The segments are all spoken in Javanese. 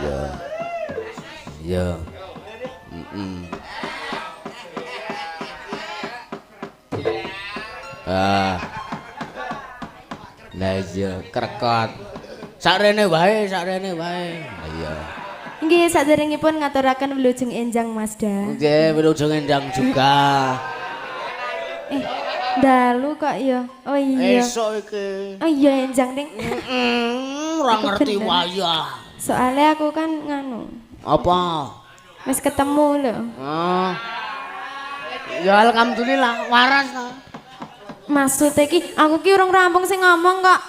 Iya. Iya. Heeh. Ah. Lah iya, krekot. Sakrene wae, sakrene wae. Iya. Nggih, saderengipun ngaturaken wilujeng enjang Mas Da. Nggih, wilujeng enjang juga. Dalu kok ya. Oh iya. Esuk iki. Oh iya enjang ding. Ora ngerti wayah. Soalnya aku kan nganu. Apa? Wis ketemu lho. Oh. Ya alhamdulillah waras ta. Maksudnya ki aku ki urung rampung sing ngomong kok.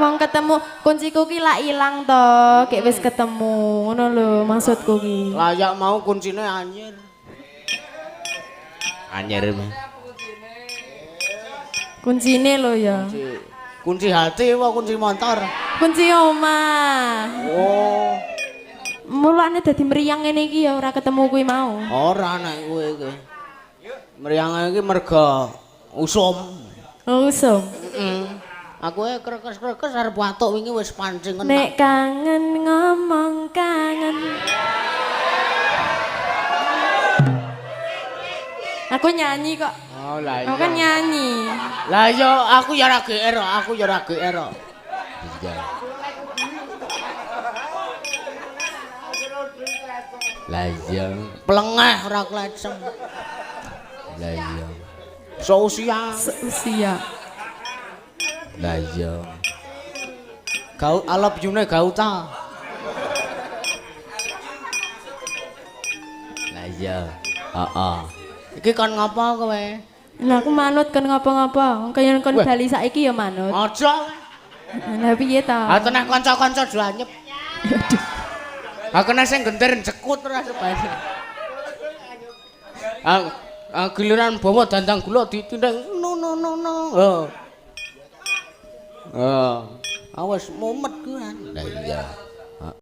Wong ketemu kunciku ki lak ilang to, kek wis ketemu. Ngono lho maksudku ki. Layak mau kuncine anyir. Anyir mah. Kuncine lho ya. Kunci hati apa kunci motor? Kunci omah. Oh. Mulane dadi mriyang ngene iki ya ora ketemu kuwi mau. Ora nek kowe iki. Mriyang iki merga usum. Oh, usum. Heeh. Aku e krekes-krekes arep watuk wingi wis pancing. Nek kangen ngomong kangen. Aku nyanyi kok. Oh lah iya. Aku kan nyanyi. Lah iya aku ya ora GR, aku ya ora GR. Iya. Lah iya, plengeh ora klecem. Lah iya. Seusia. Seusia. Lah iya. Gau alap yune gauta. Lah iya. Heeh. Iki kon ngopo kowe? Lah aku manut kon ngopo-ngopo. Wong kaya kon bali saiki ya manut. Aja. Lah piye ta? Ha teneh kanca-kanca do anyep. Aduh. Ha kena sing genter jekut ora sebane. Ah giliran bawa dandang gula ditindeng no no no no. Heeh. Ah wis mumet kuwi. Lah iya.